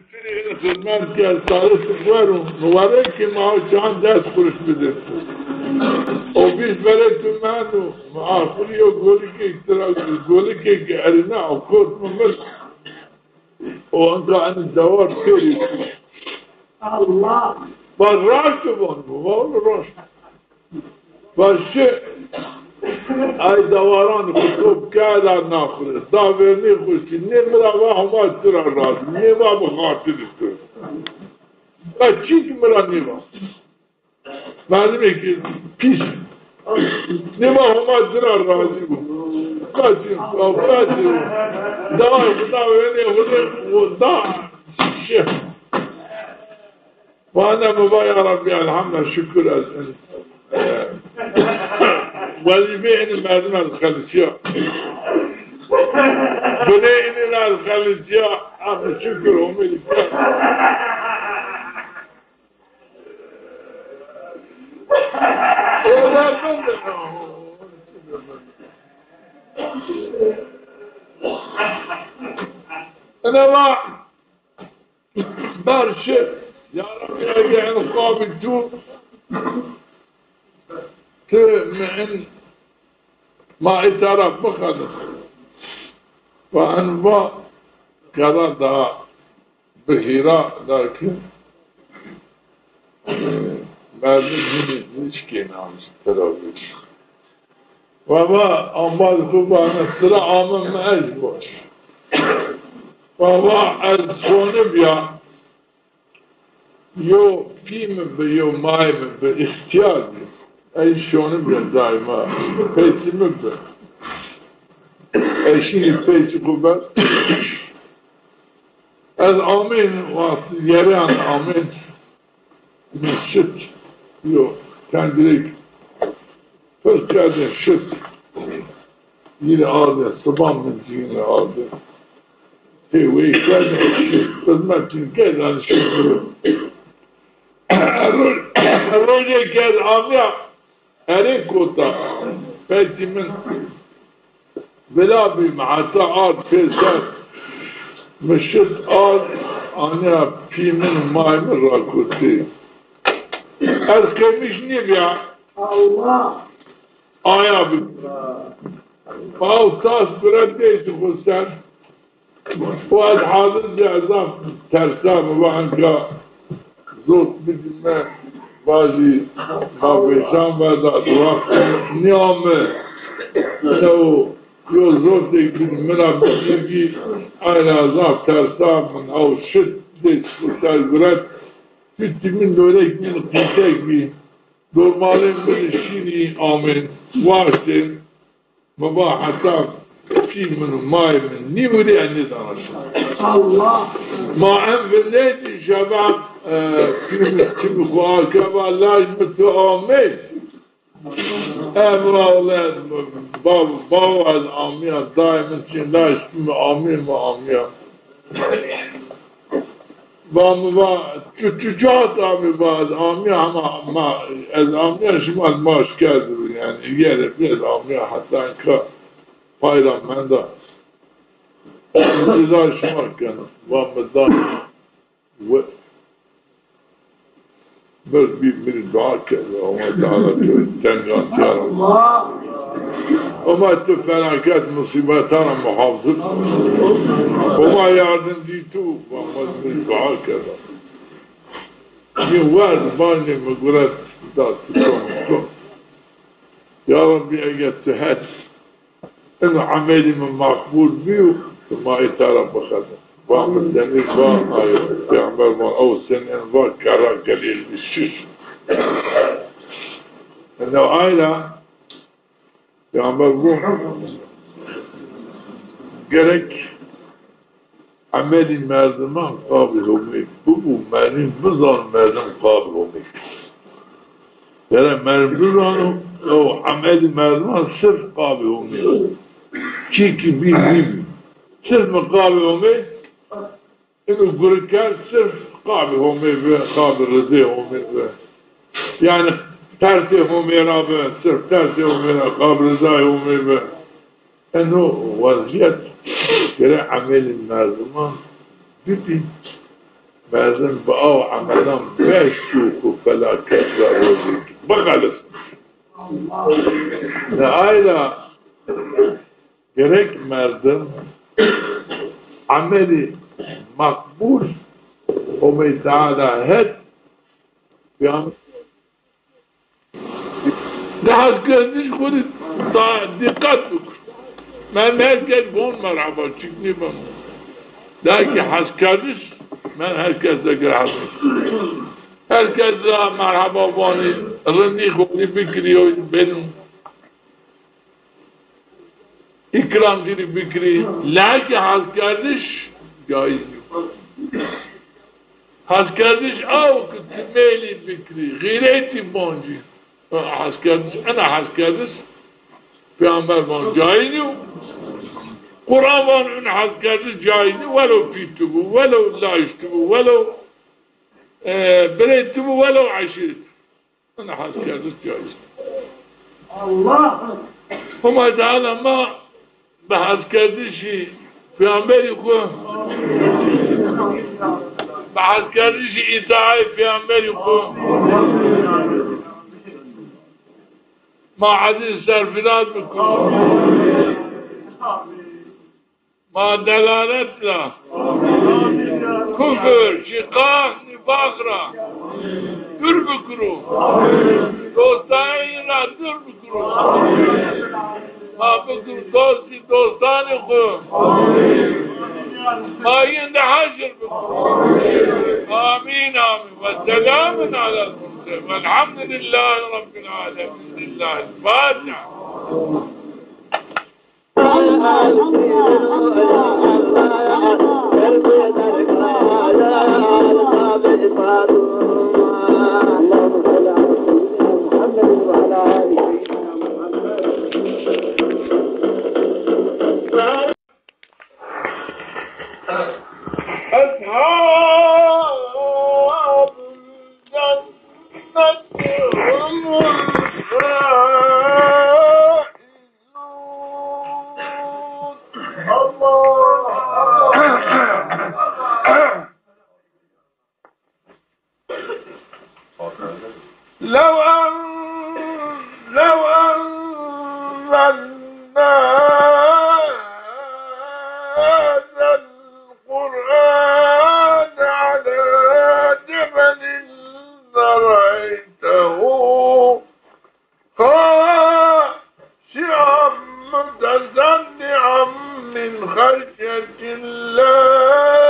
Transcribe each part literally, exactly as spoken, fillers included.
Xizmet ke sarê tu wero, mi were ki ma çan dest xuruş bidin. O bîst verê tu mendo, mi axirî yo golikê tira, golikê ki erîna, o kot mi mir. O anka enî dewar pêrî. Allah. Ba raşt von, va raşt. Başı ay dawaran xu top kerda naxure. Da vernî xu şî. Nê mi ra va Homa tu ra razî. Nê va bi xatirî tu. Ba çîk mi ra nêva. Merdimê ki pîs. Nê va Homa tu ra razî bo. Ba çî, ba çî. Da, da vernî xu de, o da. Şi. Vana mi va ya Rabbî, elhamdulîllah, şukur ez, e, wezîfê enî merdim ez xelisîya. Binê enî ra ez xelisîya, Rabbî şukur, omîd ke. Ene va Berşi, ya Rabbi, ege en qabî tu, tu mi en ma îtaraf bixedin. Va en va qeda daha bi hîra da ki, merdim hînî nişkên amî teravîh. Baba, ambaz xu vana, sira ame mi ez boş. Baba, ez şonibîya, yo pî mi bi, yo may mi bi, îxtîyar bî. Ez şonibîya daîma, peytî mi bi. Ez şînî peytî xu ber. Ez amên, wextî yereyan amên. Mi şit, yo, tendirêk pir kerdin şit. Yine ardin, siban min cî yine ardin. Tê wey kerdin şit, xizmet cî kerdin şit. Ro-, rojê kerd amya, erê kota. Peytî min vila bî, mi heta ard pêser. Mi şit ard, anya pî min, may min rakotî. Ez qêmîş nêbîya. Allah. Aya bi. Aw tas bira dêsî xo ser. O ez hazir ci ez zaf tersa, mi va enka zot bidîme, vajî ma vêşan verda, wext nîyame. Ino yo zotêk bidî, mi ra bidî, ay ra zaf tersa, min ew şit dêsî xo ser guret. Tutî min, dorêk min qîtek bî. Dormalên min şînî amên, waştên. Mi va heta pî min û mayê min nîwirî, ez nêdana şima. Allah! Ma en vindê zî şeva, e, pî min çimî xo akeva, laj mi tu amey. E, mi va wele, baw, baw ez amîya, dayê min çin laj mi amî, mi amîya. Va mi va, tu, tu çax amî? Va ez amîya, hema ma, ez amîya, şima ez maç kerdibî, yanî, yere bî ez amîya, heta enka pay ra menda. Ceza şima kena. Va mi da, we, bir, bir, bir dua kena, Homa Teala tu tengan tiyara. Homa tu felaket, musîbetan ra muhafizî. Homa yardimcî tu, va mi bir dua kena. Mi werd, vanê mi guret, da tu ton, ton. Ya Rabbî, eger tu het ino emelî mi maqbul bîyo, tu ma îta ra bixebin. Va mi demir va, ayo, Peyxamber va, ew senên va kerra gelêl bî şiş. Ino ay ra Peyxamber vo, gerek emelî merdiman qabî Homê bibo, merdim bizano merdim qabî Homê. Gerek merdim bizano, ew emelî merdiman sirf qabî Homê. Çîkî bî nîbî. Sirf mi qabî Homê, ino guri kerd, sirf qabî Homê bi, qabî rizê Homê bi. Yanî tersê Homê ra bi, sirf tersê Homê ra, qabî rizayê Homê bi. Eno wezîyet gere emelî merdiman bibî. Merdim bi aw emelan beş şûx û felaket ra rozî bixelis. De ay ra gerek merdim emelî meqbul Homey Teala het, yan de heskerdiş xwu rê da dîqet bikir. Men her kes von merheba, çik nîben. Daha ki heskerdiş, men her kes de kir heskerdiş. Her kes ra merheba vanî, rindî xwu rê bikirî, o benu. Îkram zî rê bikirî, leke heskerdiş caiz nîyo. Heskerdiş aw ki ti mêlî bikirî, xîretî boncî. Heskerdiş, ena heskerdiş Peyxamber van caiz nîyo. Quran van in heskerdiş caiz nîyo. Welo pî tu bu, welo laj tu bu, welo, e, birê tu bu, welo eşîret. Ina heskerdiş caiz. Allah! Homa Teala ma bi heskerdişî Peyxamberî xwu, bi heskerdişî îtaayê Peyxamberî xwu ma ezîz serfîraz bikiro. Ma delalet ra, kufir, şîqaq, nîfaq ra dûr bikiro. Dostayî ra dûr bikiro. Ma bikiro dostî dostanî xwu. Ma yin de heşr bikiro. Amîn, amîn. Ve selamun alel murselîn. Velhamdulîllahî Rabbil alemîn. Lillahil Fatiha. أصحاب الجنة هم الفائزون. الله أكبر. لو أن، لو أنزلنا هذا القرآن على جبل لرأيته خاشعا متصدعا من خشية الله.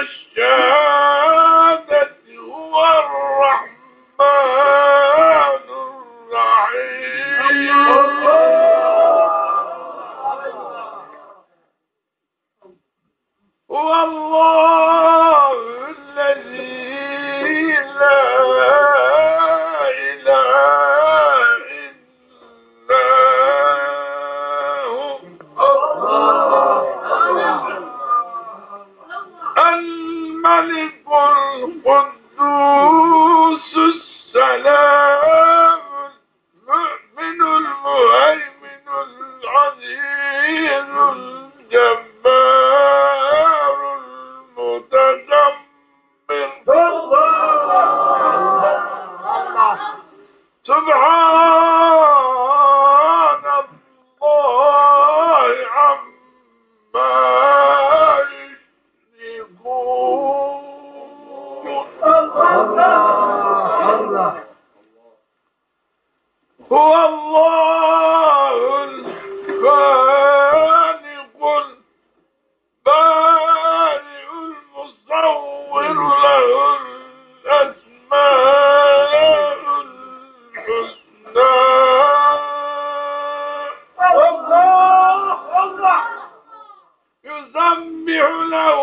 الشهادة هو الرحمن الرحيم. هو الله الذي لا إله إلا هو. الملك القدوس السلام المؤمن المهيمن العزيز الجبار المتكبر. سبحان الله عما يشركون. هو الله الخالق البارئ المصور له الأسماء الحسنى. يسبح له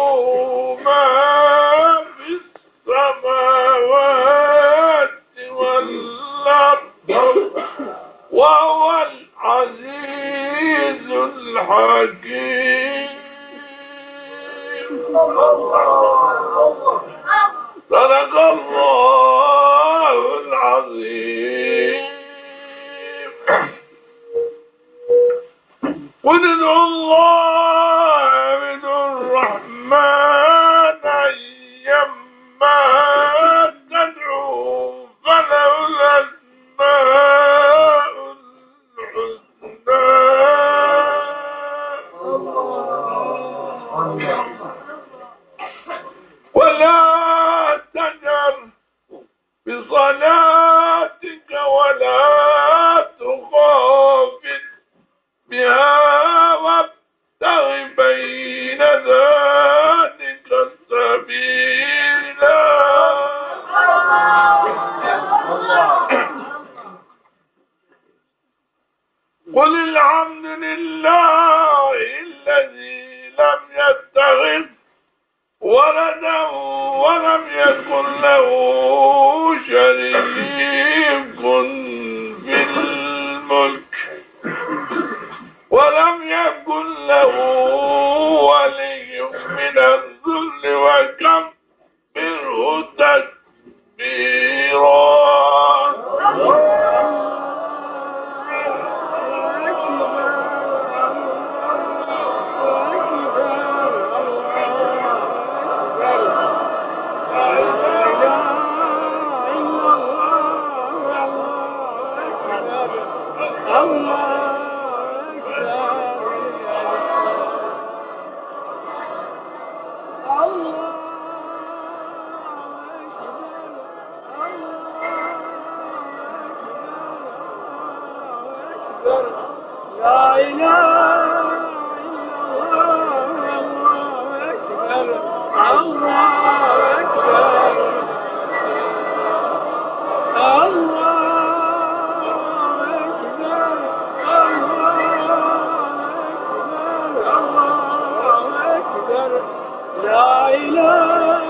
ما في السماوات والأرض وهو العزيز الحكيم. صدق الله العظيم. قل ادعوا الله أو ادعوا الرحمن أيما تدعوا فله الأسماء الحسنى. ولا تجهر بصلاتك ولا تخافت بها وابتغ بين ذلك سبيلا. قل الحمد لله الذي لم يتخذ ولدا ولم يكن له شريك في الملك ولم يكن له ولي من الذل وكبره تكبيرا. لا إله إلا الله، الله أكبر، الله أكبر، الله أكبر، الله أكبر، الله أكبر. لا إله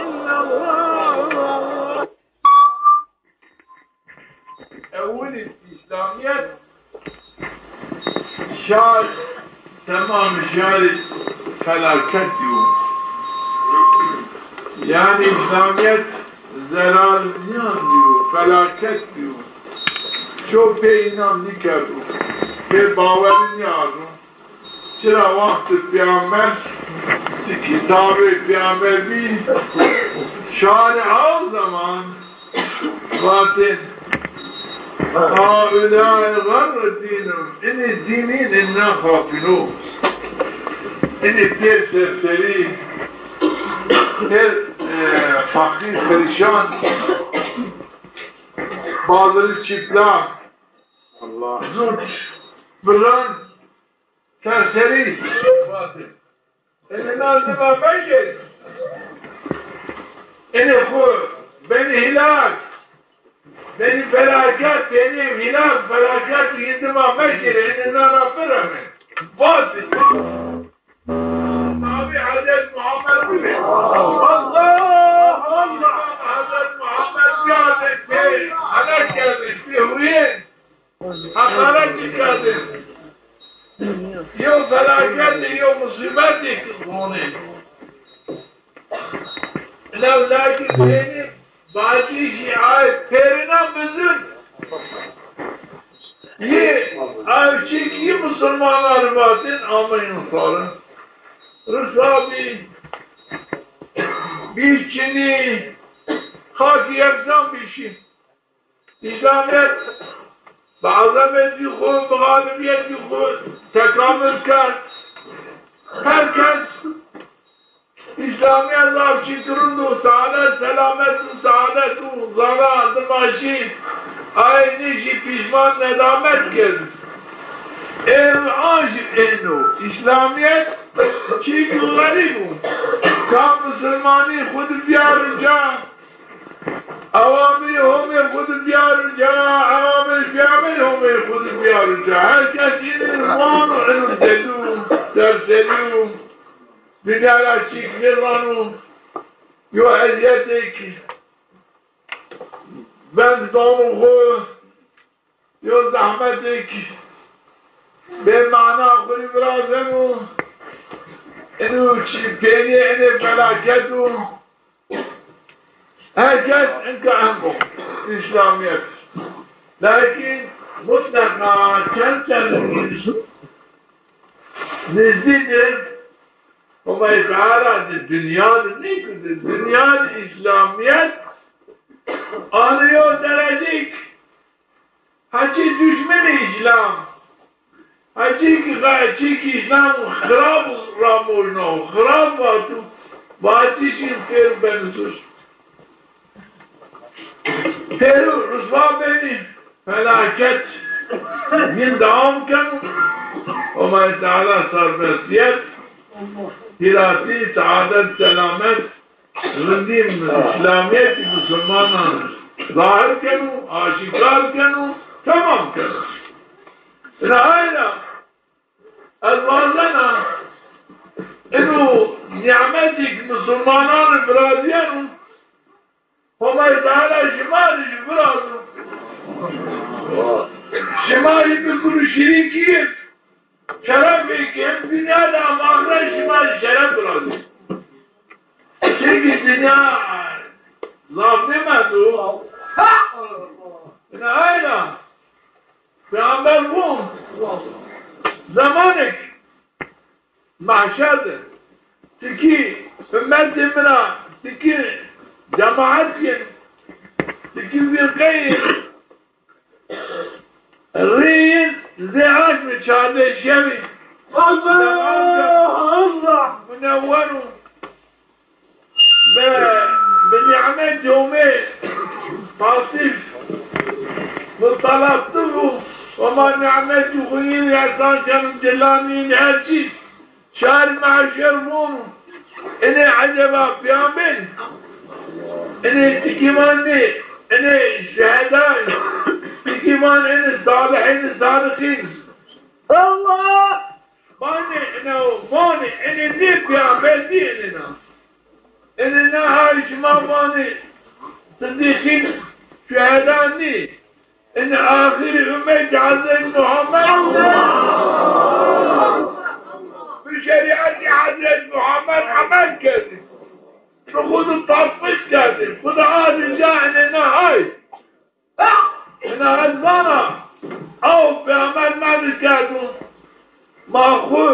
إلا الله، الله. Ewilî Îslamîyet şar, temam şarî felaket yo. Yanî Îslamîyet zeral nîyan yo, felaket yo. Ço pê înan nîkerdo, pê bawerî nîardo. Çira wextê pêxember, kitabê pêxember bî, şarê aw zeman vatên, "Haulâi garre dînum", inî dînî nêna xafîno. Inî pêr serserî, pêr, e, feqîr, perîşan, bazıları çıplak, zût, birran, serserî. Ene na nima mejê. Hîlak. Benî felaket, benî hîlak, felaket, yindima meşîre, enê nana bireme. Vatî. Tabi Hazret Muhammed bibi. Allah, Allah. Hazret Muhammed geldi, şey, helak geldi, şey, huriye. Hakaret kerdin. Yew felaket, yew musîbet ki ronê. Lew lakin beni bacî jî ay perina bizin. Yi ay çik yi musulmanan vatin ameyno sare. Risa bî, bî çinî, xakî yeksan bî şî. Îslamîyet bi ezametî xwu, bi xalibîyetî xwu tekamul kerd. Her kes Îslamîyet zaf şikirind û saadet, selamet û saadet û zana dimaşî aynî jî pîşman nedamet kerd. Êl an jî êno. Îslamîyet çîk xerîb o. Ka musulmanî xwu di biyaro ca, Awamî Homê xwu di biyaro ca, awamî pîyamêrî Homê xwu di biyaro ca. Her kes înî wano ino delî yo, serserî yo, dinya ra çîk nêzano, yo ezîyetêk bend dano xwu, yo zehmetêk bêmana xwu rê virazeno, ino çî pênîyê enê felaket o. Her kes inka engo Îslamîyet. Lakin mutleqa çend çend nizdî de Homay Teala di dinya di nêkirdi. Dinya di Îslamîyet anîyo derecêk. Heçî duşmenê Îslam. Heçî ki, heçî ki Îslam xirab ramojno, xirab vato, vatişî pêro beno suç. Pêro ruswa benî, felaket yin dewam keno. Homay Teala serbestîyet, hîratî, saadet, selamet, rindî, Îslamîyetî musulmanan zahir keno, aşîkar keno, temam keno. Ina ayna ez wazena ino nîmetî ki musulmanan rê virazîyeno, Homay Teala şima rê jî virazo. Şima rê bikiro şirîkî, şerefêk hem dinya de hem axiret şima rê şeref virazê. Çimkî dinya zaf nêmendo. Ina ayna Peyxamber von, zemanêk Mehşer de tikî ummetê min a, tikî cemaetî yin, tikî firqeyî yin, rê yin zê aşmî çardeh şewî. Allah, Allah! Mine weno. Bi, bi nîmetê Homê pasîf, mutalaftif û Homa nîmetî xwu yin îhsan keno, cilanî yin her çî. Şarî mehşer vono. Inê eceba pîyamên, inê tikî vanê, inê şuheda, tikî vanê inê salihên, sadikîn. Allah! Vanê ina, vanê inê nê pîyamber nî inê na. Inê na hay şima vanê sidîqîn, şuheda nî. Inê axirî ummetî Hezret Muhammed. Bi şerîetî Hezret Muhammed emel kerdî. Bi xwu di tatbîq kerdî. Xwu di ardî ca inê na hay. Ina ez vana, aw peyxamber ma di kerdo, ma xwu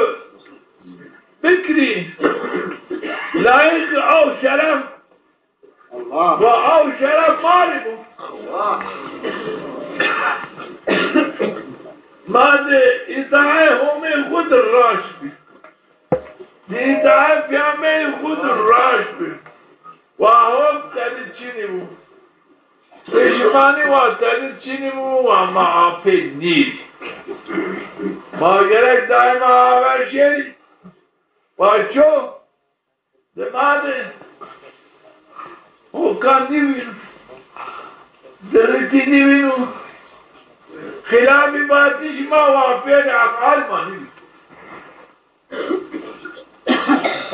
bikirî layiqî aw şeref. Allah. Wa aw şeref ma rê bo. Allah. Ma di îtaê Homê xwu di raşt bî. Di îtaê peyxamberî xwu di raşt bî. Wa hom tedi çinî bo. Pêşimanî wa tedi çinî bo, wa ma apê nî. Ma gerek daîma aver şêrî. Wa ço? Di ma de hokan nîvîn. Ti nîvîno. Xîlafî vatişî ma wa fêlî efal ma nîvîno.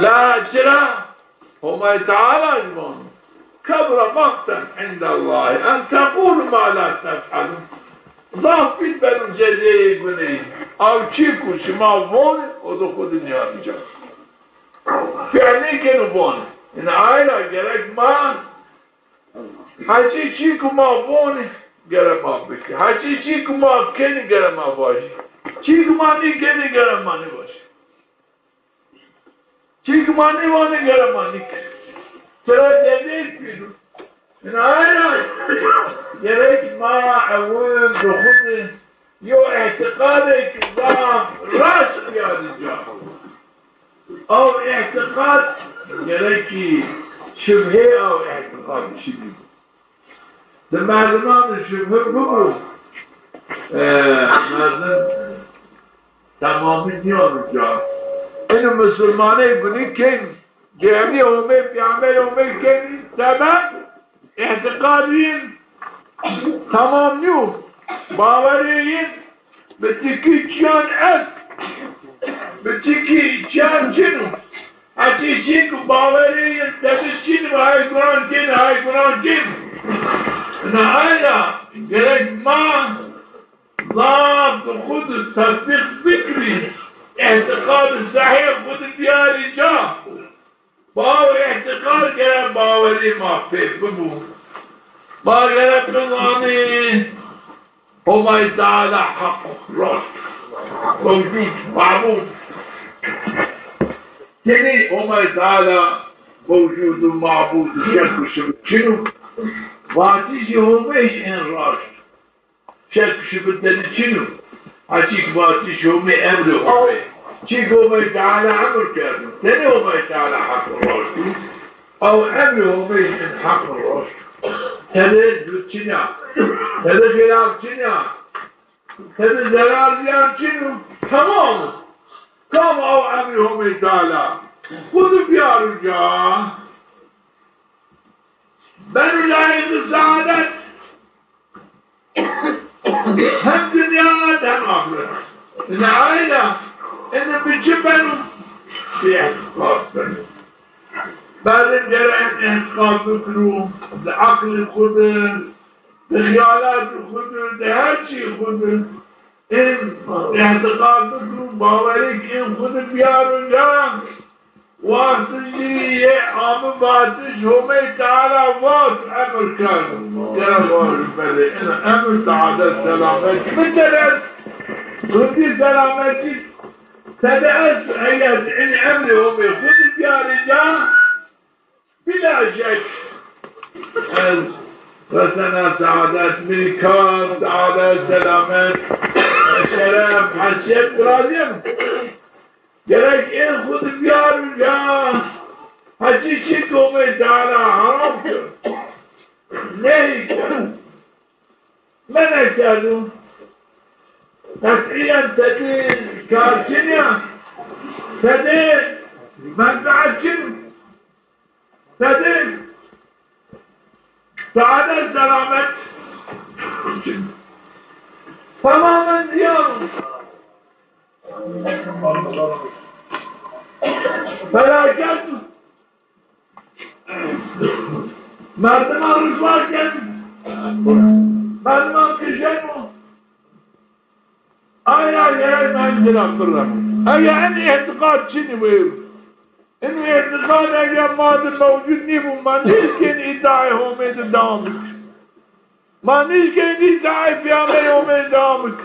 La çira? Homay Teala jî vano: "Kebura maqten indallahi en tequlu ma la tef'elun." Zaf pîl beno cezeyê guneyî. Aw çî ku şima vonê, o do xwu de nîyarî ca. Fîl nêkeno vonê. Ina ay ra gerek ma Heçî çîku ma vonî gere ma bikî. Heçî çîku ma kenî gere ma vajî. Çîku ma nîkenî gere ma nîvajî. Çîku ma nîvanî gere ma nîkî. Tira cezeyêk bîno. Ina ay ra gerek ma ewil bi xwu de yo îtîqadêk zaf raşt biyarî ca. Aw îtîqad gerekî şubhê aw îtîqad çinî bo. Di merdiman de şubhe bibo, e, merdim temamî nîyano ca. Ino musulmanê gunî kên, bêhemî Homê, peyamberê Homê kên, sebeb îtîqadê yin temam nîyo. Bawerê yin bi tikî çîyan est. Bi tikî çîyan çin o. Heçî çî ku bawerê yin tede çin o, hay gunan kên, hay gunan kên. Ina ay ra gerek ma zaf bi xwu de tetbîq bikirî. Îtîqadê sehîh xwu de biyarî ca. Baw îtîqad gere bawerî ma pê bibo. Ma gere bizanî Homay Teala heq, rast, mewcud, mabûd. Tenê Homay Teala mewcud û mabûd û şek û şubhe çin o. Vatişî Homê jî en rast. Şek şubhe tenê çin o. Heçî ki vatişî Homê, emrê Homê. Çî ki Homay Teala emr kerdo. Tenê Homay Teala heq û rast o. Aw emrê Homê jî en heq û rast o. Tede zû çin a. Tede xîlaf çin a. Tede zerar ziyan çin o. Temam o. Kam aw emrê Homê Teala xwu de biyaro ca, beno layiqê seadet. Hem dinya de hem axiret. Ina ay ra, ina bi çi beno? Bi îtîqad beno. Berdem gere en îtîqad bikiro, di eqlê xwu de, di xeyalatê xwu de, di her çîyê xwu de. En îtîqad bikiro, bawerêk en xwu de biyaro ca. Wextê jî yê ame vatiş, Homey Teala vat, emir kerd. Gere vajî belê, ina emir, seadet, selametî mi tede est. Rindî selametî tede est, eger in emrê Homey xwu de biyarê ca, bîla şek ez resena seadet, mi rê kar, seadet, selamet, şeref, heysîyet virazîyeno. Gerek ên xwu de biyaro ca, heçî çî ke Homey Teala heram kerd, nehy kerd, mene kerdo, qetîyen tede kar çin ya, tede menfeet çin o. Tede seadet, selamet tamamen ziyan o. Felaket o. Merdiman riswa keno. Merdiman kişeno. Ay ra gerek ma in ci ra biremo. Eger in îtîqad çinî wê, in îtîqad eger ma de mewcud nîbo, ma nîşkên îtaê Homê de dewam bik. Ma nîşkên îtaê peyamberê Homê de dewam bik.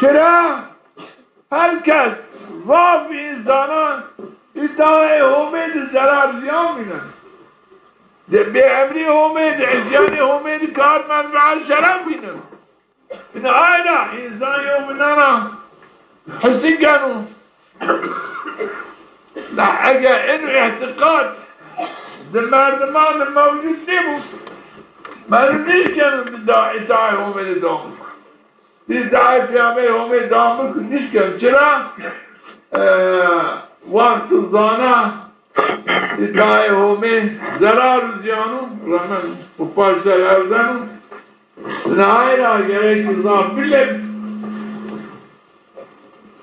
Çira? Her kes, zaf însanan îtaê Homê de zerar ziyan vînen. De bêemrî Homê de, îsyanê Homê de kar, menfeet, şeref vînen. Ina ay ra însan yew bi nana hisî keno. La eger eno îtîqad di merdiman de mewcud nîbo, merdim nîşkeno di da îtaê Homê de dewam bik. Di îtaê peyamberê Homê dewam bik nîşkeno. Çira? E, wextê zana îtaê Homê zerar û ziyan o, remeno û paşda erzeno. Nayra gerek zaf bile.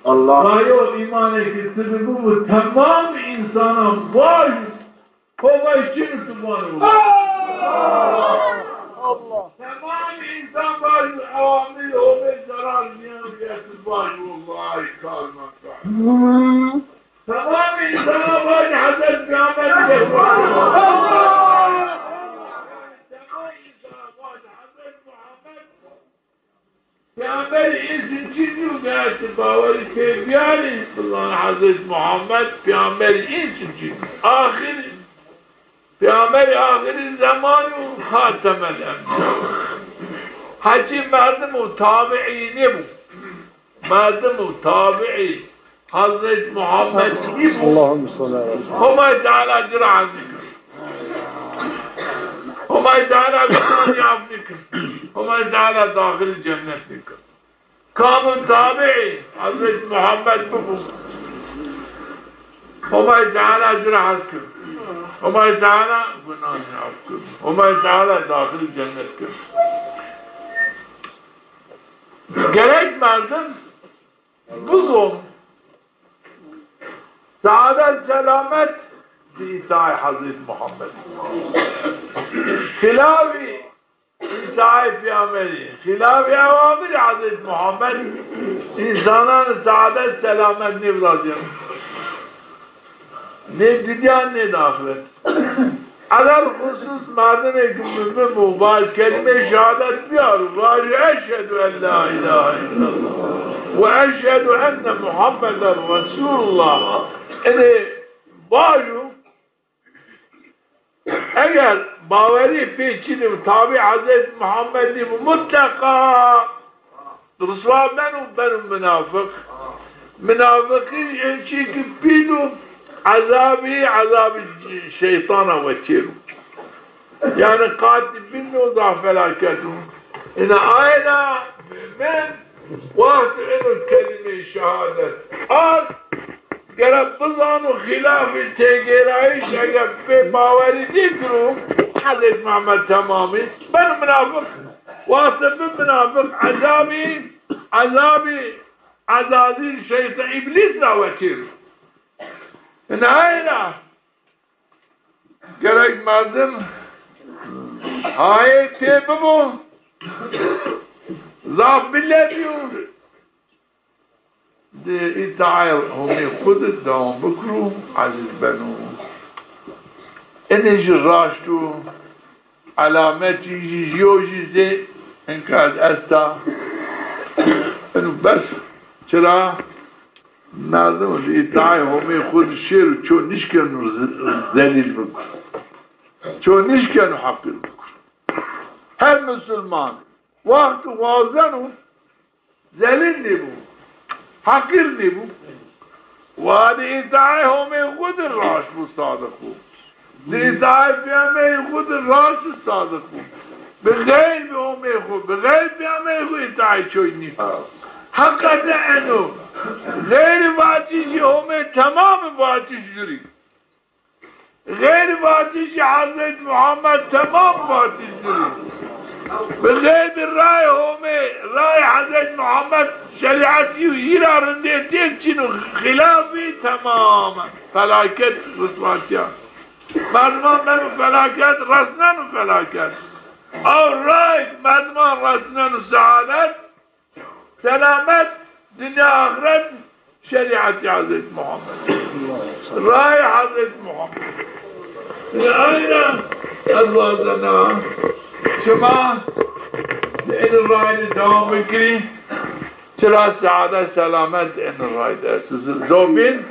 Allah. Dayo îmanê ki ti bibo, temam însanan vaj, Homay çin tu vaj. Allah. Temam însan vaj, awamî Homê zerar nîyan, tu vaj, vay kar mekar. Temam însan vaj, Hezret Peyxamber. Temam însan vaj, Hezret Muhammed. Peyxamberî însan çin nîyo, gerek ti bawerî pê bîyarî. Bila Hezret Muhammed peyxamberî însan çin nîyo. Axirî, peyxamberî axirî zeman û xatemel enbîya. Heçî merdim û tabiî nêbo. Merdim û tabiî Hezret Muhammed nîbo. Allahümme salli ala Muhammed. Homay Teala ci ra hez nîkir. Homay Teala gunanî af nîkir. Homay Teala daxilî cennet nîkir. Kam tabî Hezret Muhammed bibo, Homay Teala ci ra hez kir. Homay Teala gunanî af kir. Homay Teala daxilî cennet kir. Gerek merdim bizon, saadet selamet di îtaê Hezret Muhammed. Xilafî îtaê Peyxamberî, xilafî ewamirî Hezret Muhammed, însanan saadet selamet nêvirazîyeno. Nê dinya nê di axiret. Eler xusus merdimê ki mumin bo, vaj kelîmê şehadet bîyaro, vaj eşhedü en la îlahe îllallah ve eşhedü enne Muhammeden Resulullah. Enê vajo, eger bawerî pê çin ib, tabî Hezret Muhammed nîb, mutleqa riswa beno, beno minafiq. Minafiqî en çî ki pîl o, ezabî, ezabî şeytana wetêr o. Yanî qatî bîn o, zaf felaket o. Ina ayna mumin wexto ino kelîmê şehadet ard, gere bizano xîlafî têgêrayîş eger pê bawerî nêkiro, Hezret Muhammed temamî, beno minafiq. Wexto bi minafiq ezabî, ezabî Ezazîl, şeytan, îblîs ra wetêr o. Ina ayna gerek merdim hayê pê bibo, zaf bile bîyo. Di îtaê Homê xwu di dewam bikiro, ezîz beno. Enê jî raşt o, elametî jî, yo jî zê înka esta. Eno bes. Çira? Merdim di îtaê Homê xwu di şêro, ço nişkeno z-, zelîl bikiro. Ço nişkeno heqîr bikiro. Her musulman wexto wazeno zelîl nêbo, heqîr nêbo. Wa di îtaê Homê xwu di raşt bo, sadiq bo. Di îtaê Peyxamberî xwu di raşt û sadiq bo. Bi xeyr bi Homê xwu, bi xeyr Peyxamberî xwu îtaê çoy nî. Heqete eno. Xeyrî vatişî Homê temamî vatiş jurî. Xeyrî vatişî Hezret Muhammed temam vatiş jurî. Bi xeyrî rayê Homê, rayê Hezret Muhammed şerîetî û hîra rindê têk çin û xîlafî temam. Felaket, riswatîya. Merdiman beno felaket, resneno felaket. Ew ray merdiman resneno seadet, selamet, dinya axiret, şerîetî Hezret Muhammed. Rayê Hezret Muhammed. Yanî ayna ez wazena şima di enî ray de dewam bikirî. Çira seadet, selamet enî ray de. Siz zobîn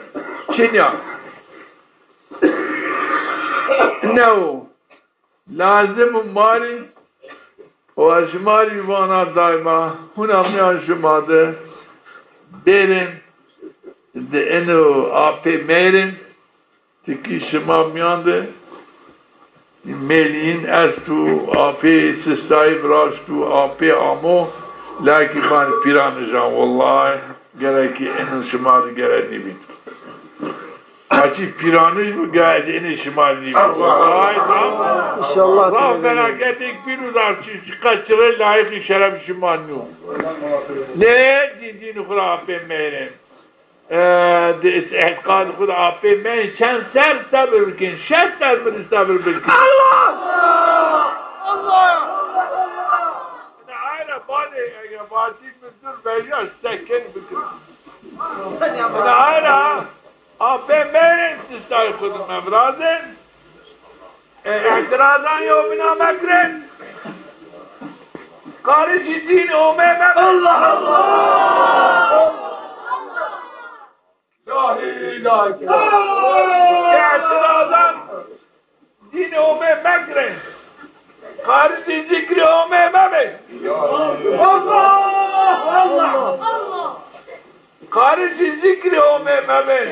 çinya. New. Lazim û ma rî û ez şima rî vana daîma hûna mîyan şima de bêrên, di eno apê mêrên, tikî şima mîyan de mêlîn est û apê sistayî viraşt û apê amo, lakî vanî pîranijan, wellahî gerekî eno şima rî gere nîbîn. Açî pîranij bi, gayet enê şima nî bi. Ay, tamam. Înşallah. Ra felaketêk pîl û zaf çi, çiqa çirê layîqî şeref şima nîyo. Lê dîn, dînî xwu ra apê mêrên. E, di îtîqadî xwu ra apê mêrên, çend serr sebir bikên, şeş serr mi rê sebir bikên. Allah! Allah! Ina ayra badê, ege vacî mi dur veja, seken bikir. Ina ayra apê mêrên, tiştayê xwu di mevirazên. E, îtîrazan yewbîna mekirin. Xaricî dîn Homê mebin. Allah Allah! La ilahe illallah. Îtîrazan dîn Homê mekirin. Xaricî zikrî Homê mebin. Allah Allah! Xaricî zikrê Homê mebên.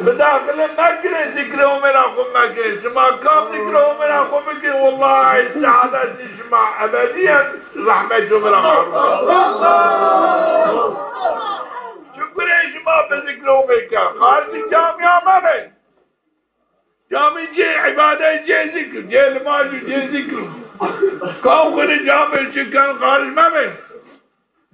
Midaxile mekirin, zikrê Homê ra xwu mekirin. Şima kam zikrê Homê ra xwu bikin, wellahî seadetê şima ebedîyen rehmetê Homê ra mehrûm. Çi gurê şima bi zikrê Homê ken. Xaricî camîya mebên. Camî cê îbadet, cê zikr, cê limaj û cê zikr. Kam xwu rê camî çi ken, xaric mebên.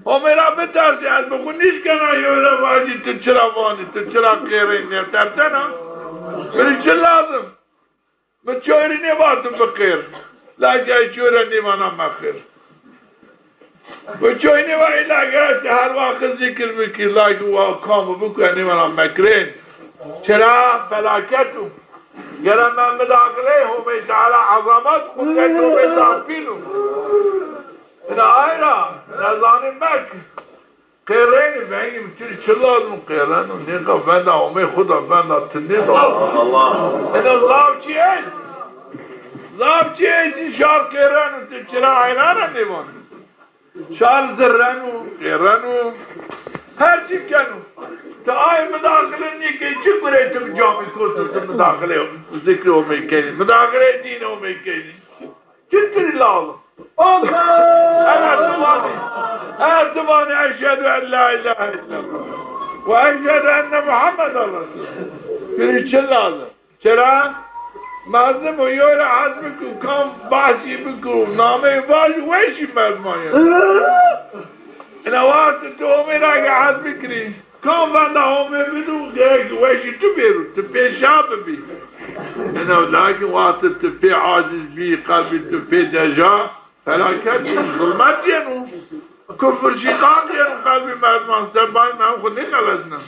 Homê ra bitersê, ez bi xwu nîşkena yew ra vajî, ti çira vanî, ti çira qêrên, nêtersena? Mi rê çi lazim? Mi çoy rê nêvato biqêr. Lajê çoy ra nêvana mexêr. Mi çoy nêva, îlla gere ti her waxt zikir bikî, lajê wa kam bikû, nêvana mekrên. Çira? Felaket o. Gere me midaxileyê Homê Teala, ezamet, qudret Homê zaf pîl o. Ina ayra, nezanî mek. Qêrenî vengî mi, ti rê çi lazim, qêreno, nêqa venda Homê xwu da, venda ti nêda. Allah. Ina zaf çi est. Zaf çi est, şar qêreno, ti çira ayna ra nêvanî. Şar zirreno, qêreno, her çi keno. Ti ay midaxile nêkey, çi gurey ti bi camî koto, ti midaxile zikrê Homê kenî, midaxile dîn Homê kenî. Çi ti rê lazim? Allah! Eger ti vanî, eger ti vanî eşhedü en la ilahe illallah ve eşhedü enne Muhammeden Resulullah. Ti rê çi lazim? Çira? Mezlum o, yo ra hes bikir, kam behsî bikir, nameyê vaj, weşî merdiman ya. Ina wextê ti Homê ra ke hes bikirî, kam venda Homê bido, gerek weşî tu bêro, tu pê şa bibî. Ina lakin wextê tu pê aciz bî, qelbî tu pê deja, felaket, zulmet yeno. Kufr, şîtan yeno qelbî merdiman, ser bayê me xwu nêxelesnin.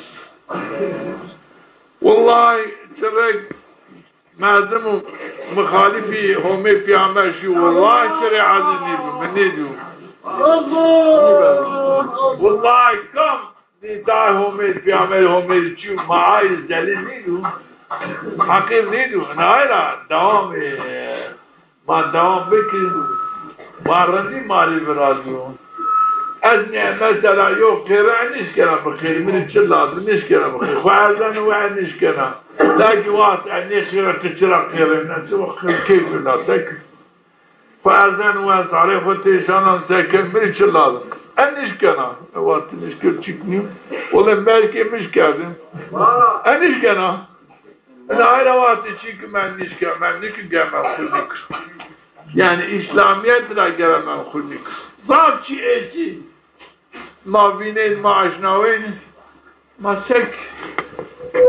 Wellahî, çirek merdim û muxalifî Homê Pîyamer şî, wellahî çirê ezîz nêbî, mi nêdîyo. Wellahî kam nîta Homê Pîyamer, Homê çî ma ay zelîl nêdîyo. Heqîr nêdîyo. Ina ay ra dewam, e, Ma dewam bikin. Ma rindî ma rê virazîyo. Ez nê mesela yo qêre nîşkena bixêr, mi rê çi lazim, nîşkena bixêr. Xwu erzeno we nîşkena. Lakin wext ez nê qêre ti çira qêrena, ti wa keyf la tek. Xwu erzeno we zarê xwu têşanan seken, mi rê çi lazim. Ez nîşkena. E, wext nîşkir çik nîyo. Wele belkî miş kerdin. Ez nîşkena. Ina ayra wextê çî ki men nîşka, men nîki gere men xwu nîkir. Yanî îslamîyet ra gere men xwu nîkir. Zaf çî êkî ma vînên, ma eşnawên, ma sek,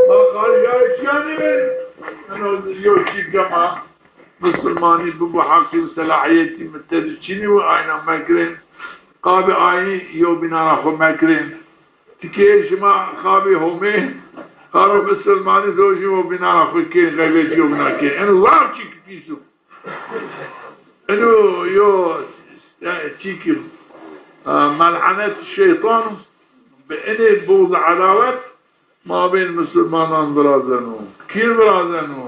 ma xarîja çîya nêbên. Ino yo çî ke ma misilmanî bibo heqî û selahîyetî mi tedi çinî û ayna mekrên. Qabê ayî yewbînan ra xwu mekrên. Tikê şima qabê Homê, qabê misilmanî, rojî yewbînan ra xwu kên, xeybetî yewbînan kên. Eno zaf çîk pîs o. Eno yo, e, çîk, e, mel'enet şeytan o. Bi enê buxd, edawet mabên misilmanan virazeno. Kîn virazeno?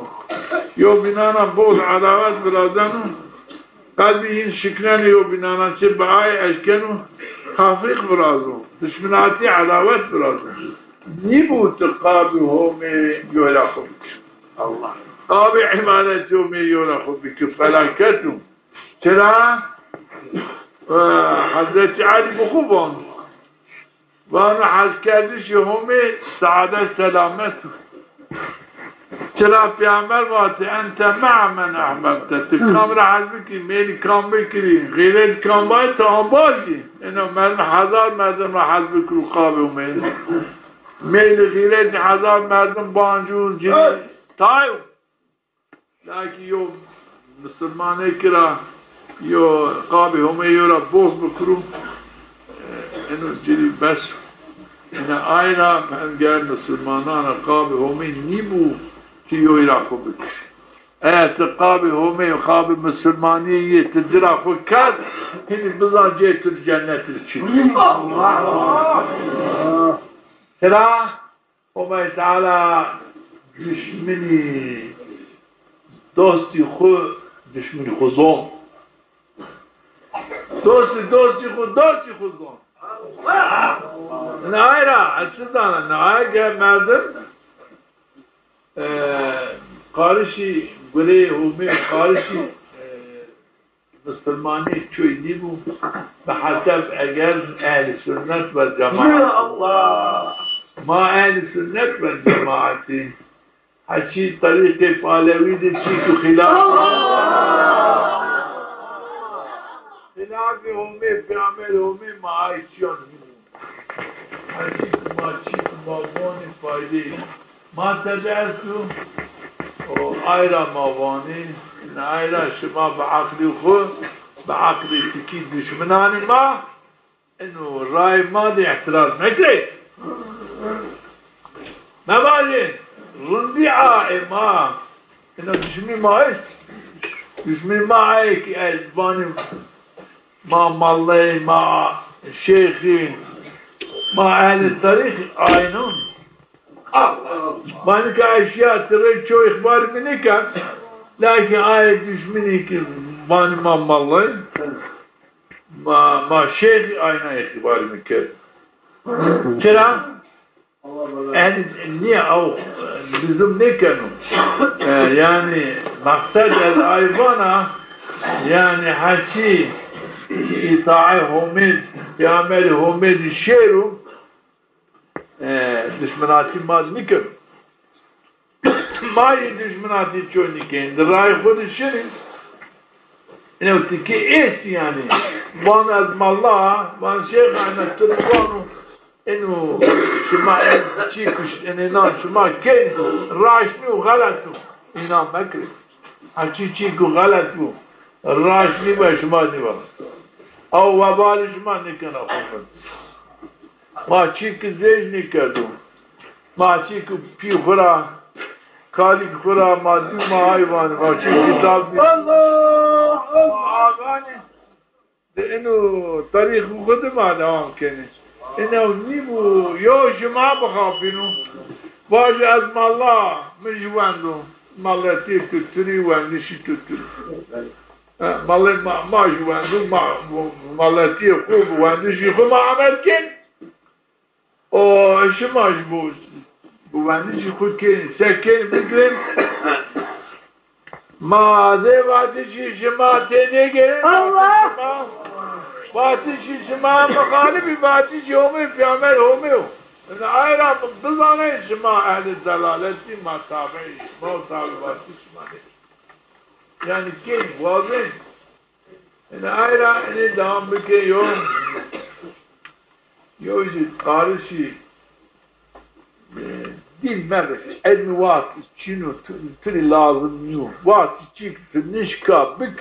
Yewbînan ra buxd, edawet virazeno. Qelbî yin şiknenê yewbînan ra, çi bi aye eşkeno tefrîq virazo, dişminatî, edawet virazo. Nîbo ti qabê Homê yo ra xwu bikir. Allah. Qabê îbadetê Homê yo ra xwu bikir. Felaket o. Çira? E, Hezretî Elî bi xwu vano. Vano heskerdişê Homê seadet selamet o. Çira Peyxamber vatê, "Ente me'a men ehbebte." Ti kam ra hez bikirî, meylî kam bikirî, xîret kam bay, ti ambaz î. Eno merdim hezar merdim ra hez bikirû qabê Homê. Meylî xîretî hezar merdim bancû, cinî, tay o. Lakî yo misilmanêkî ra yo qabê Homê yo ra boz bikirû, e, eno ci rê bes o. Ina ay ra, eger misilmanan ra qabê Homê nîbû, ti yoy ra xwu bikir. Eger ti qabê Homê û qabê misilmanîyê yê ti ci ra xwu kerd, hinî bizan cê tu di cennet de çin. Tira Homay Teala duşminî dostî xwu, duşminî xwu zon. Dostî, dostî xwu, dostî xwu zon. Ina ay ra, ez çi zana, ina ay ke merdim, e, qarişî gureyê Homê, qarişî, e, misilmanî çoy nîbû, bi heseb eger ehlî sunnet vel cemaat. Ya Allah! Ma ehlî sunnet vel cemaatî. Heçî terîqê Palewî de çîku xîlaf. Allah! Xîlafê Homê, peyxamber Homê ma ay çîyan nîbû. Heçî ku ma çîku ma vonî faydeyê ma tede esto, o ay ra ma vanî, ina ay ra şima bi eqlî xwu, bi eqlî tikî duşminanî ma, ino rayê ma de îhtiraz mekerê. Mevajê rindî a ê ma, ina duşmî ma est. Duşmî ma ayê ki ez vanî ma malley, ma şêxî, ma ehlî terîqî aynon. Vanî ke eşya ti rê ço îxbarî mi nêkerd. Lakîn ayê duşminî ki vanî ma malley, ma, ma şêxî, ayna îxbarî mi kerd. Çira? Ehlî nîya ew luzum nêkeno. E, yanî meqsed ez ay vana, yanî heçî îtaê Homê, peyxamberî Homê de şêro, e, duşminatî ma de nîkeno. Ma yê duşminatî ço nîkenî. Di rayê xwu de şinî. Ino tikî est yanî. Van ez malla, van şêx, ina tu vano. Ino şima en çî kuşt, enê nan şima kenî. Raşt nîyo, xelet o. Înan mekerê. Heçî çî ku xelet o, raşt nîba, şima nîba. Ew webalî şima nêkena xwu bin. Ma çî ki zêj nêkerdo. Ma çî ki pî xwu ra, kalîk xwu ra, ma dû ma ay vanî, ma çî kitab nî. Allah! Ma aganî. Di ino tarîx xwu de ma dewam kenê. Ino nîbû, yo şima bixapîno. Vajî ez malla, mi jî wendo. Malletî tu tirî, wendişî tu tirî. Ha, mallê ma, ma jî wendo, ma, malletîyê xwu, wendişî xwu ma emel kenê. O şima jî bu, bu wendişî xwu kenî, se kenî bigirên. Ma zê vatişî şima tênêgêrên, Allah! Vatişî şima, vatişî şima mixalifî vatişî Homê, peyxamber Homê yo. Ina ay ra bizanên şima ehlî delaletî, ma tabeî, ma tabi vatişî şima nê. Yanî kenî, wazên. Ina ay ra enê dewam bikê yo. Yo jî qarişî, e, dîn mebiş. Ilmî wextî çin o, tu, tu rê lazim nîyo. Wextî çî tu nişka bik,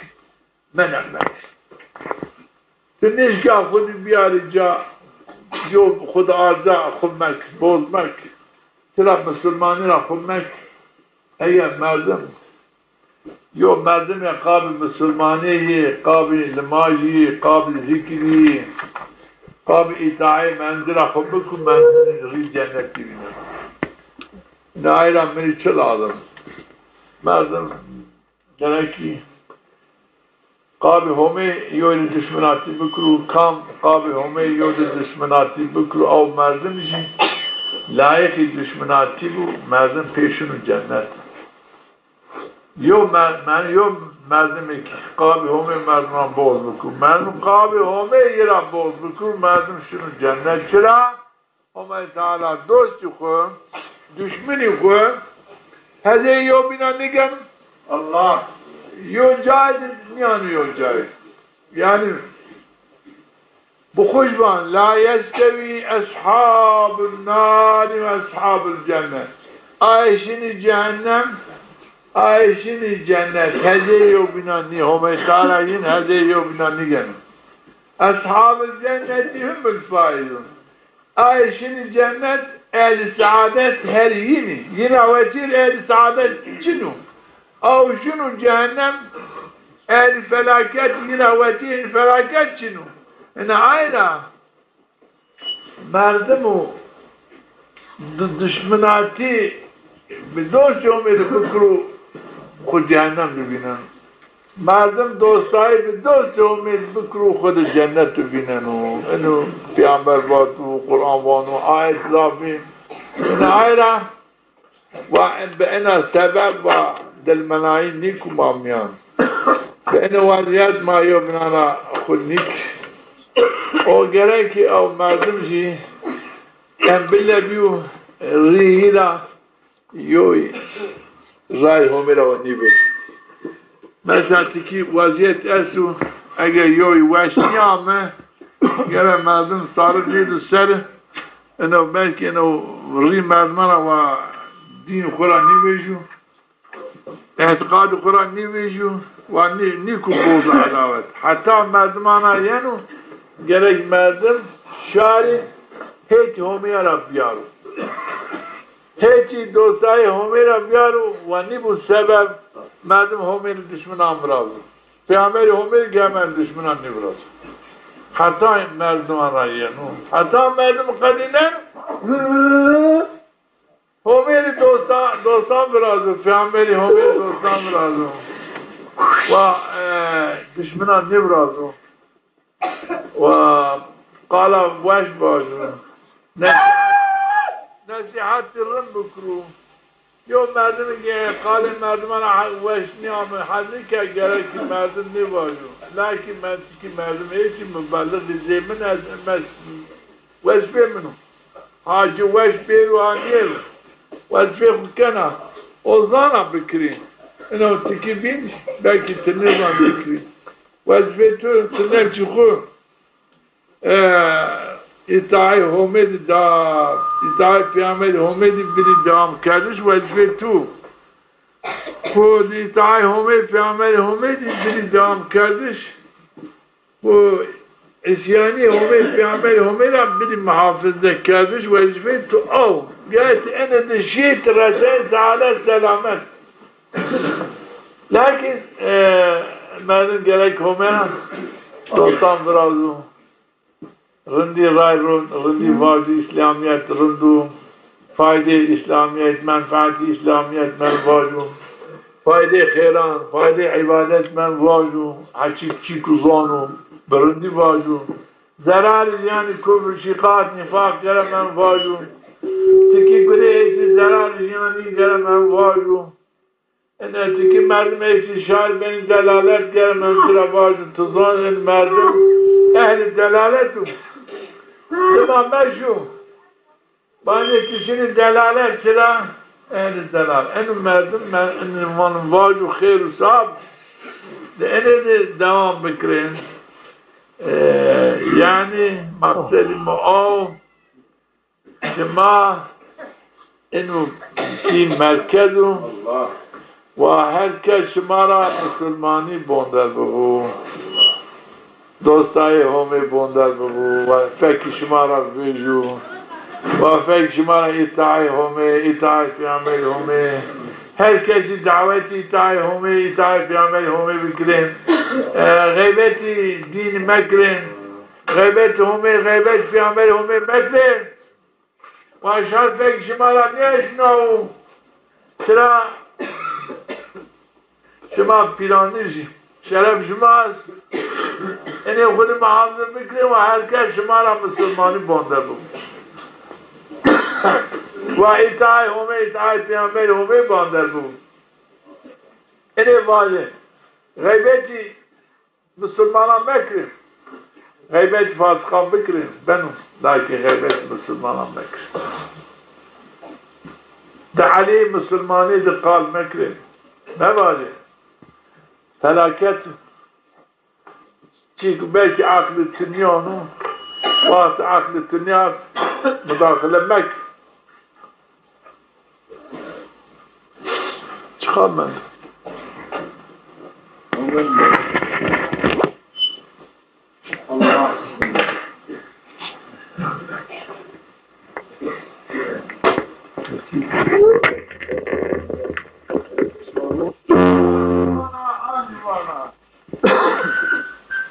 mene mebiş. Ti nêşka xwu de biyarî ca, yo xwu de arca xwu mek, boz mek. Tira misilmanî ra xwu mek. Eger merdim, yo merdimê qabî misilmanî yê, qabî limajî yê, qabî zikrî yê, qabî îtaê mendî ra xwu bikû, mendî rî cennetî vîneno. Ina ay ra mi rê çi lazim? Merdim Gerek ki qabê Homê yo rê duşminatî bikiro, kam qabê Homê yo rê duşminatî bikiro, ew merdim jî layiqî duşminatî bo, merdim pê şino cennet. Yo mer-, mer-, yo merdimê ki qabê Homê merdiman boz bikiro, merdim qabê Homê yi ra boz bikiro, merdim şino cennet. Çira? Homay Teala dostî xwu, duşminî xwu, Hezê yewbîna nîgen. Allah. Yo cayê de nîyano yo cayê. Yanî, bi xo jî van, "La yestewî eshabun nari ve eshabul cennet." Aye şinî cehennem, aye şinî cennet. Hezê yewbîna nî, Homê Teala yin hezê yewbîna nîgeno. Eshabul cennetî humul faizun. Aye şinî cennet, ehlî seadet her yinî. Yina wetîr ehlî seadet çin o. Aw şino cehennem, ehlî felaket yina wetîr felaket çin o. Ina ay ra merdim û di-, dişminatî bi dostê Homê de bikiro, xwu cehennem bivîneno. Merdim dostayî bi dostê Homê de bikiro, xwu de cennet vîneno. Ino Peyxamber vato, Quran vano, ayet zafî. Ina ay ra wa bi ina sebeb wa dilmenayî nîko ma mîyan. Bi ina wezîyet ma yewbînan ra xwu nîk. O gerek kî ew merdim jî em bile bîyo rîyî ra yoy ray Homê ra wa nîvejî. Mesela tikî wezîyet esto, eger yoy weş nîame, gere merdim sare nêdo ser, ino belkî ino rî merdiman ra wa dîn xwu ra nîvejîyo, îtîqadê xwu ra nîvejîyo, wa nî-, nîko boz û edawet. Heta merdiman ra yeno, gerek merdim şarî hêtî Homê ra biyaro. Hêtî dostayê Homê ra biyaro, wa nîbo sebeb merdim Homê rê dişminan virazo. Peyxamberê Homê rê gerek merdim dişminan nêvirazo. Heta merdiman ra yeno. Heta merdim qedîneno, Homê rê dosta-, dostan virazo. Peyxamberê Homê rê dostan virazo. Wa, e, dişminan nêvirazo. Wa qala weş vajo. Nesîhet, nesîhetî rind bikiro. Yo merdimî ke qalê merdiman ra weş nîyame, hez nîke, gerek kî merdim nêvajo. Lakîn men tikî merdim ê kî mubelixî zê min ez, ez wezîfê min o. Ha ci weş bêro ha nêro, wezîfê xwu kena. O zana bikirî. Ino tikî bîn, belkî ti nêzan bikirî. Wezîfê tu, ti nefsî xwu, e, îtaê Homê de da, îtaê Peyxamberê Homê de bidî dewamkerdiş, wezîfê tu. Xwu di îtaê Homê, Peyxamberê Homê de bidî dewamkerdiş. Xwu îsyanî Homê, Peyxamberê Homê ra bidî muhafizdekerdiş, wezîfê tu aw. Gerek ti ene de şî, ti reseyê saadet selamet. Lakîn, e, merdim gerek Homê ra dostan virazo. Rindî ray ro-, rindî vajo, îslamîyet rind o. Faydê îslamîyet, menfeetî îslamîyet men vajo. Faydê xêran, faydê îbadet men vajo. Heçîk çîk o zano, bi rindî vajo. Zerarî ziyanî kufr, şîqaq, nîfaq gere men vajo. Tikî gurê êsî zerarî ziyanî gere men vajo. Ene tikî merdim êsî şar benî delalet gere men tu ra vajo. Tu zan ên merdim ehlî delalet o. Dima meşo. Banê tu şinî delalet çira? Ehlî delal. Eno merdim, me-, eno vano vajo xêr û sab. De ene de dewam bikirên. E, yanî maqsedî mi o. Şima ino kî merkez o. Wa her kes şima ra misilmanî bonder bibo. Dostayê Homê bonder bibo. Wa fekî şima ra vêjo. Wa fekî şima ra îtaê Homê, îtaê Peyxamberê Homê. Her kesî dawetî îtaê Homê, îtaê Peyxamberê Homê bikirên. E, xeybetî dînî mekirên. Xeybetî Homê, xeybetî Peyxamberê Homê mekirên. Wa şar fek şima ra nêeşnawo. Çira şima pîranij î. Şeref şima est. Enê xwu de muhafize bikirê wa her kes şima ra misilmanî bonder bibo. Wa îtaê Homê, îtaê Peyxamberê Homê bonder bibo. Enê vajê. Xeybetî misilmanan mekirin. Xeybet fasiqan bikirin, beno. Lakîn xeybet misilmanan mekirin. Tealê misilmanî de qal mekerê. Mevajê. Felaket. Çîk belkî aqlê ti nîyano, wextê aqlê ti nîya, mudaxile mek. Çiqa mend?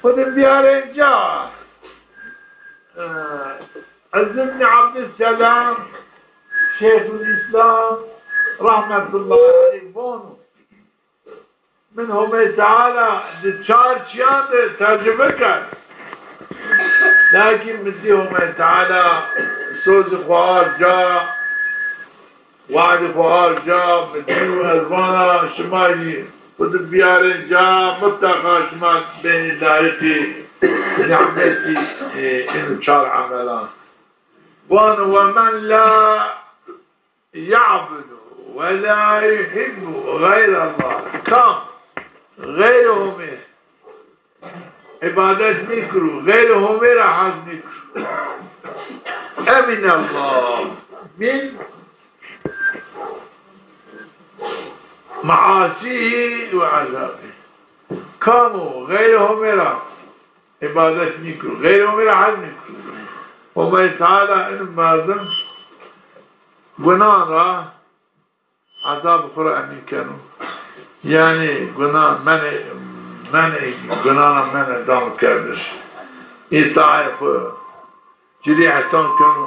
Xwedê biyarên ca. Ee, Îz îbnî Abdusselam, Şeyhulîslam, rahmetullahi aleyh, vano: Min Homey Teala di çar çîyan de tecrube kerd. Lakin mi dî Homey Teala sozê xo ard ca, we'dê xo ard ca, mi dî û ez vana şima jî xwu di biyarên ca, mutleqa şima benî layiqî nîmetî, e, ino çar emelan. Vano: "Ve men la ya'budu ve la yuhibbu ğeyrallah." Kam xeyrê Homê îbadet nîkiro, xeyrê Homê ra hez nîkiro. Eminallah min maasîhî ve ezabî. Kam o xeyrê Homê ra îbadet nîkiro, xeyrê Homê ra hez nîkiro, Homay Teala ino merdim gunan ra ezabê xo ra emîn keno. Yanî gunan, menê, menê, gunana menê dam kerdiş. Îtaê xo ci rê îhsan keno.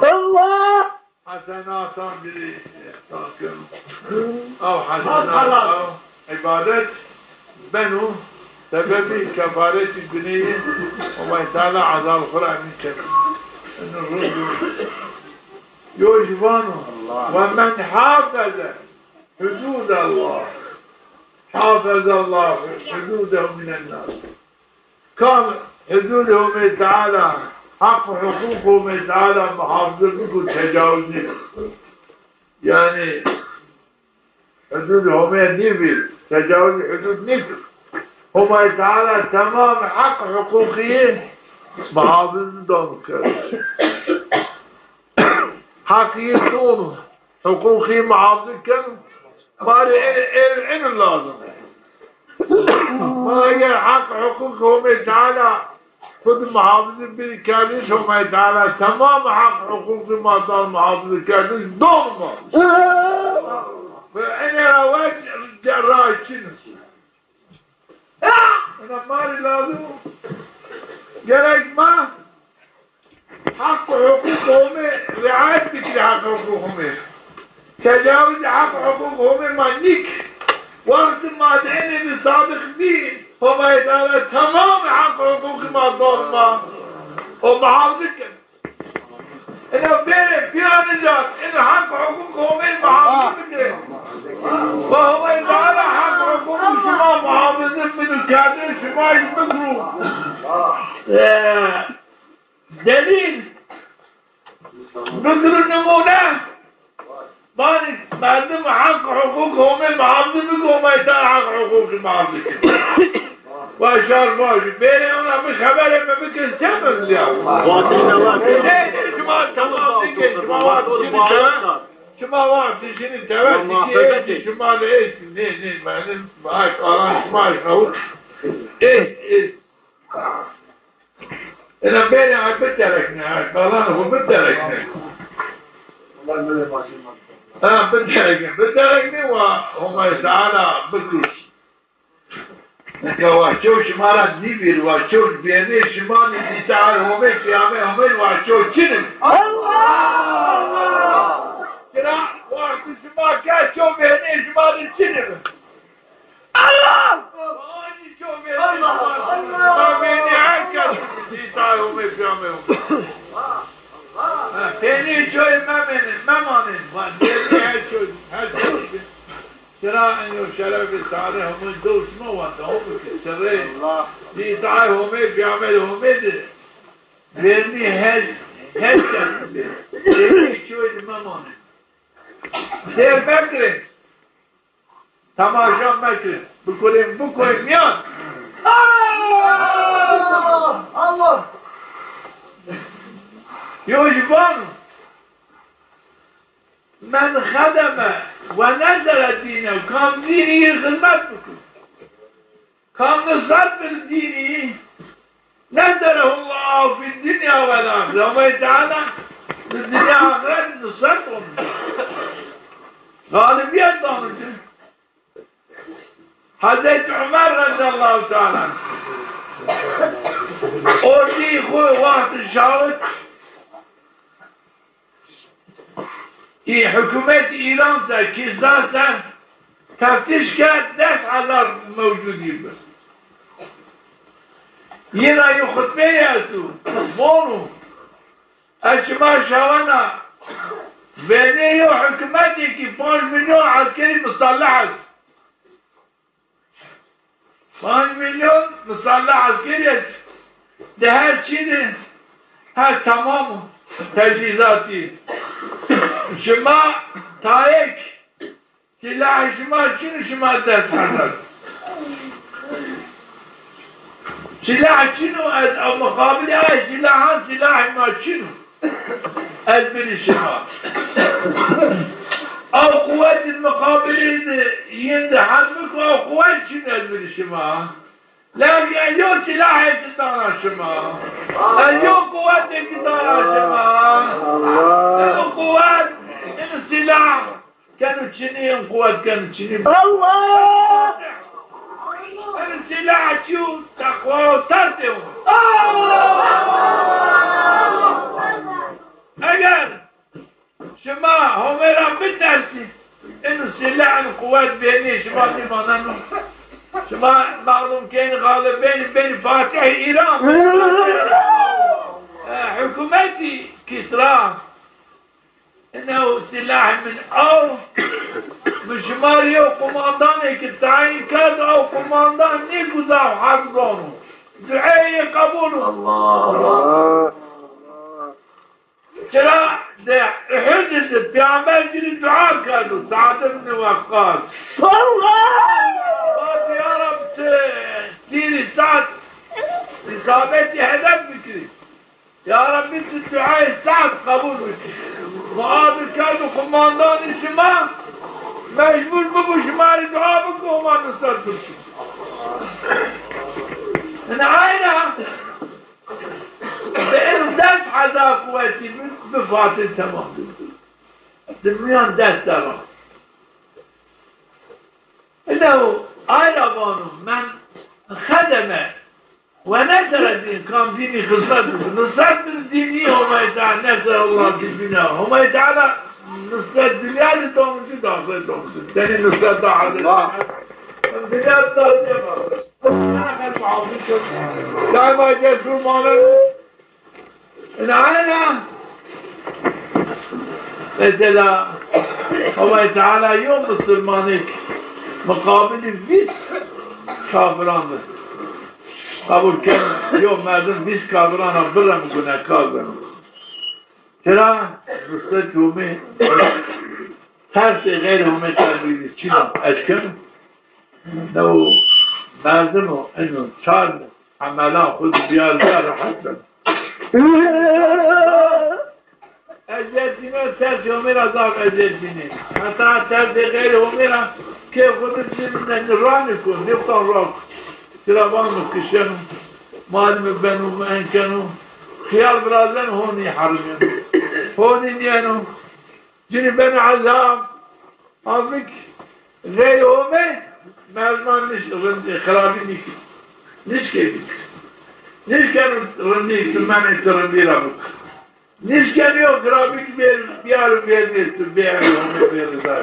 Hesenatan ci rê îhsan keno. Ew hesenat, ew îbadet beno sebebî kefaretî guneyî, Homay Teala ezabê xo ra emîn keno. Ino roj o. Yo jî vano: "Ve men hafeze hududallah, hafezallahu hududehu minennas." Kam hududê Homê Teala, heq û huqûq Homê Teala muhafize biko, tecawiz nêko. Yanî hududê Homê nêvîr, tecawizê hudud nêko. Homay Teala temamê heq û huqûqî muhafize dano kerd. Heqî dono, huqûqî muhafize keno. Ma rê ê, ê, êno lazim. Ma eger heq huqûq Homê Teala xwu di muhafize bî kerdiş, Homay Teala temam heq huqûqî ma dano muhafize kerdiş, dono ma. Ve enê ra wet ra çin o. Ina ma rê lazim o. Gerek ma heq û huqûq Homê riayet bikirî, heq û huqûq Homê. Tecawizê heq û huqûq Homê ma nîk. Wextê ma di enê de sadiq bî, Homay Teala temamê heq û huqûqî ma dano ma. O muhafize keno. Ina bêrê pîyanê ca, ina heq û huqûq Homê muhafize bike. Ve Homay Teala heq û huqûqî şima muhafize bino, kerdê şima jî bikiro. E, delîl. Bikiro nimûne. Vanê merdim heq huqûq Homê muhafize biko, Homay Teala heq huqûqî muhafize keno. Wa şar vajî. Bêrê ona mi xeberê mi bikir, se mi ya? Vatî ne vatî. Nê, nê, şima temam nîkê, şima vatî şinî tever. Şima vatî şinî tever, şima de est. Nê, nê, merdim, bak, alan şima şawit. Est, est. Ena bêrê ay biterekne, ay qalanê xo biterekne. Ha, biterekne, biterekne wa Homay Teala bikir. Nika wa çew şima ra nîvîr, wa çew bêrnê şima nî, îtaê Homê, peyamê Homê, wa çew çin ib. Allah! Çira wextê şima ke çew bêrnê şima de çin ib. Allah! Allah! Ma vênî her kes îtaê Homê, peyamê Homê. Ha, pênî çoyê memênê, memanê. Ma vênî her çoy, her çoy. Çira enyo şerefê tarî Homê dew şima wa dew bike. Çirê îtaê Homê, peyamê Homê de. Vênî her, her kes. Pênî çoyê de memanê. Sêr mekirin. Temaşa mekirin. Bikurên, bikurên miyan. Allah! Allah! Yo jî vano, "Men xedeme ve nezere dîne", kam dînî yê xizmet bikir. Kam nusret bir dînî, neserehullahu fid dinya vel ahire. Homay Teala di dinya axiret nusret omî. Galibiyet omî. Hazreti Ömer radıyallahu teala anh. O dî xwu wextê şawit Î hukûmetê Îran se, Kîsra se teftiş kerd, des hezar mewcudî bi. Yê ra yo xutbeyê esto, vano, ez şima şawena, venê yo hukûmetê ki panc milyon eskerî musallah est. Panc milyon musallah eskerî est. Di her çî de her temam o tecîzatî. Şima tayêk, sîlahê şima çin o, şima des hezar. Sîlah çin o, ez, ez muqabilê ay sîlahan sîlahê ma çin o. Ez birî şima. Ew quwet di muqabilê di yin di hezm biko, ew quwet çin ez birî şima. Lakin ez yo sîlahêk dana şima. Ez yo quwetêk dana şima. Ew quwet, in sîlah keno çinî, in quwet keno çinî. Allah! In sîlah çi yo? Teqwa û tersê o. Eger şima Homê ra bitersî, ino sîleh, ino quwet benî, şima nîmaneno. Şima malum kenî, galib benî, benî fatihê Îran. E, hukûmetî Kîsra. Ino sîleh min aw, min şima rê yew qumandanêk tayîn kerd, ew qumandan nêguza, Heq zano. Dueyê qebul o. Allah. Çira di Uhud di Peyxamber ci rê dua kerdo, Sa'd ibn Weqqas. Allah! Vato, ya Reb, ti tîrî Sa'd îsabetî hedef bikirî. Ya Rebbî, ti duayê Sa'd qebul bikî. Muaz kerdo qumandanê şima, mecbur bibo şima rê dua biko, Homa nusret bikî. Ina ayna Bi eno des hezar quwetî bi, bi Fatih temam bi. Di miyan des serran. Ino ay ra vano, men xedeme ve nesere dîn, kam dînî xizmet bikir. Nusret bir dînî Homay Teala, nesere Allah fid dinya. Homay Teala nusret dinya de domuzî, de axiret domuzî. Tenê nusret da hazir. Dinya da hazir. Daima cesur maneno. Ina ena mesela Homay Teala yo musulmanêk muqabilî vîst kafiran de qebul keno, yo merdim vîst kafiran ra birreno, gunekar beno. Çira? Nusret Homê, tersê xeyrê Homê terbîyî çin o, eşkeno. New merdim o, ino çar emela xwu di biyar biyar rehet ben. Eziyet dîne, tersê Homê ra zaf eziyet dîne. Heta tersê xeyrê Homê ra kê xwu di cin raniko, nêftan rak. Çira vano kişeno, malime beno, mi enkeno. Xiyal virazeno, honî herimîyeno. Honî nîyeno. Cinî beno ezab. Halbukî xeyrê Homê merdiman nîş, rindî, xirabî nîkir. Nîşkê bikir. Nîşkeno rindî, ti menê ti rindî ra bikir. Nîşkeno yo xirabî ki bêr, biyar û bêrnê ti bêr, Homê bêr rizay.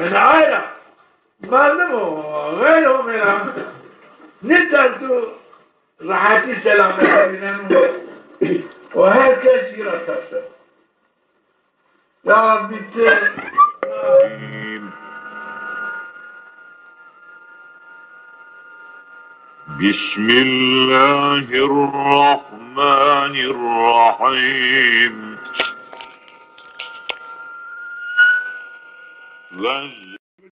Yanî ay ra merdim o xeyrê Homê ra nîterso, rehetî selametî vîneno. O her kes ci ra terseno. Ya Rebbî ti. بسم الله الرحمن الرحيم. Lan